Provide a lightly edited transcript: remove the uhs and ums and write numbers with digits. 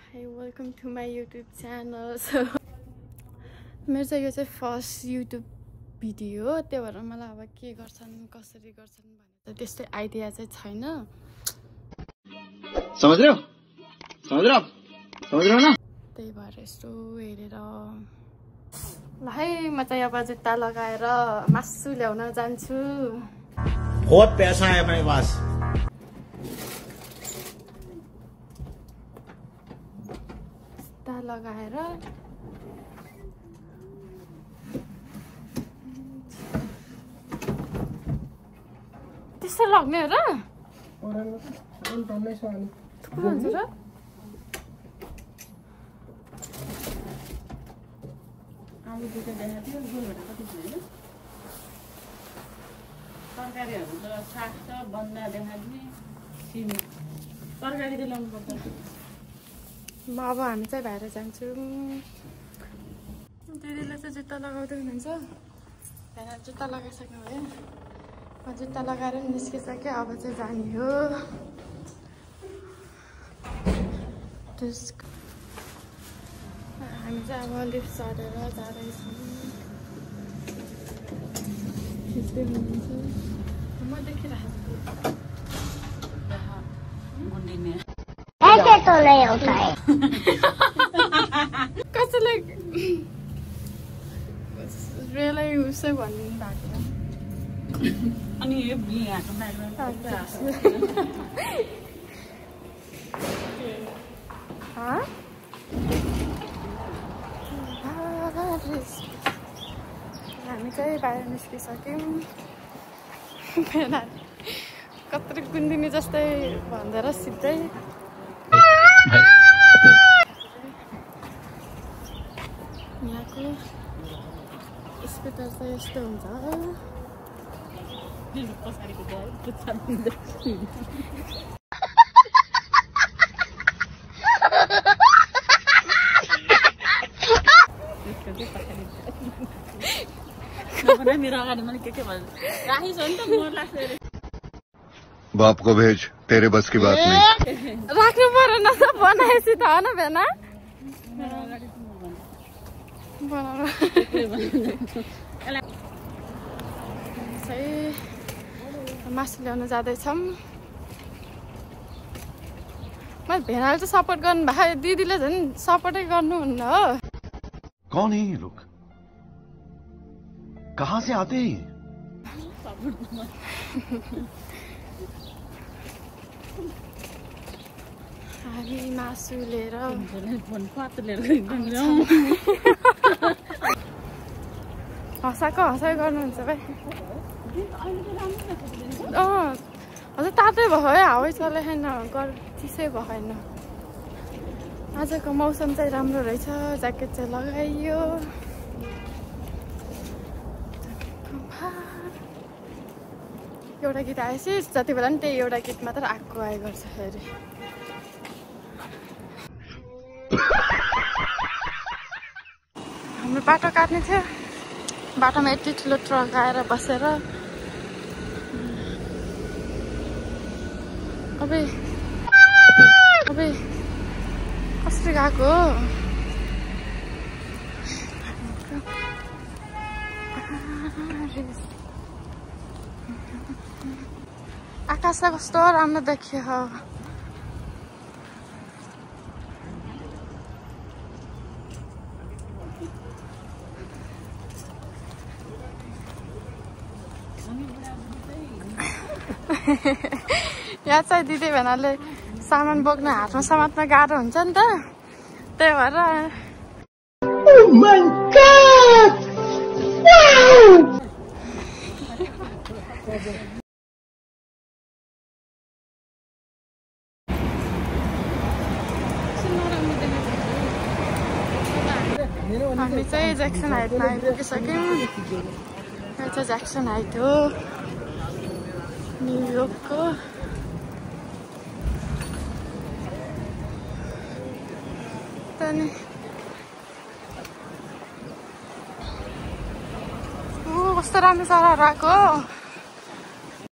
Hi, welcome to my YouTube channel. So मेरो चाहिँ यो चाहिँ फर्स्ट YouTube भिडियो हो, त्यही भएर मलाई अब के गर्छन् कसरी गर्छन् भनेर त्यस्तै आइडिया चाहिँ छैन। समझ रहे हो ना? त्यही भएर यस्तो हेरेर ल है म चाहिँ अब जुत्ता लगाएर मासु ल्याउन जान्छु। बहुत पैसा है मेरे पास। जुत्ता लगाएर त्यस्तो लाग्ने हो र? थुप्रो हुन्छ र? आलु दुईटा देखाएको थियो गोल भनेको कति थियो तरकारीहरू त साग छ बन्दा देखाउने सिमी तरकारी त ल्याउनु पर्छ। म अब हामी चाहिँ बाहिर जान्छौँ। दिदीले चाहिँ जुत्ता लगाउँदै हुनुहुन्छ। त्यहाँ जुत्ता लगाइसक्नु भयो। म जुत्ता लगाएर निस्किसकेँ, अब चाहिँ जाने हो। हामी चाहिँ अब लिफ्ट चढेर जाँदैछौँ। खिच्दै हुनुहुन्छ। म देखिरहेको ऐसे तो नहीं होता है। कसैलाई रियलै उसै भन्नु भएको अनि यो यहाँको ब्याकग्राउन्ड हामी चाहिँ बाहिर निस्किसक्यौँ। कत्रो गुन्दिनी जस्तै भन्दै र सिधै यहाँको स्कुटर चाहिँ यस्तो हुन्छ। पछाडिको मेरो अगाडि मैले के भन्नु राखिस नि त मोर लाग्छ। बाप को भेज, तेरे बस की बात नहीं। राख्नु पर्यो न त बनाएपछि त हो न भेना मासु ल्याउन जाँदैछौँ। म भेनाले चाहिँ सपोर्ट गर्नु भएको, दिदीले झन् सपोर्टै गर्नुहुन्न हो। कौन है ये लोग, कहाँ से आते हैं? हामी मासु लिएर हँसाएको हँसाइ गर्नुहुन्छ भाइ। हजुर तातै भयो है, हावै चले छैन, चिसै भएन। आजको मौसम चाहिँ राम्रो रहेछ, ज्याकेट चाहिँ लगाइयो। एउटा गीत आएपछि जति बेला पनि त्यही एउटा गीत मात्र आएको आए गर्छ फेरि। हाम्रो बाटो काट्ने थियो, बाटोमा यति ठुलो ट्रक आएर बसेर अबे कसरी गएको हो? आकाश कस्तो राम्रो देखियो। यहाँ चाहिँ दिदी भेनाले सामान बोक्न हातमा समात्न गाह्रो हुन्छ नि त, त्यही भएर हामी चाहिँ ज्याक्सन हाइटमा आइपुगिसक्यौँ। यो चाहिँ ज्याक्सन हाइट हो न्युयोर्कको। कस्तो राम्रो चराहरू आएको।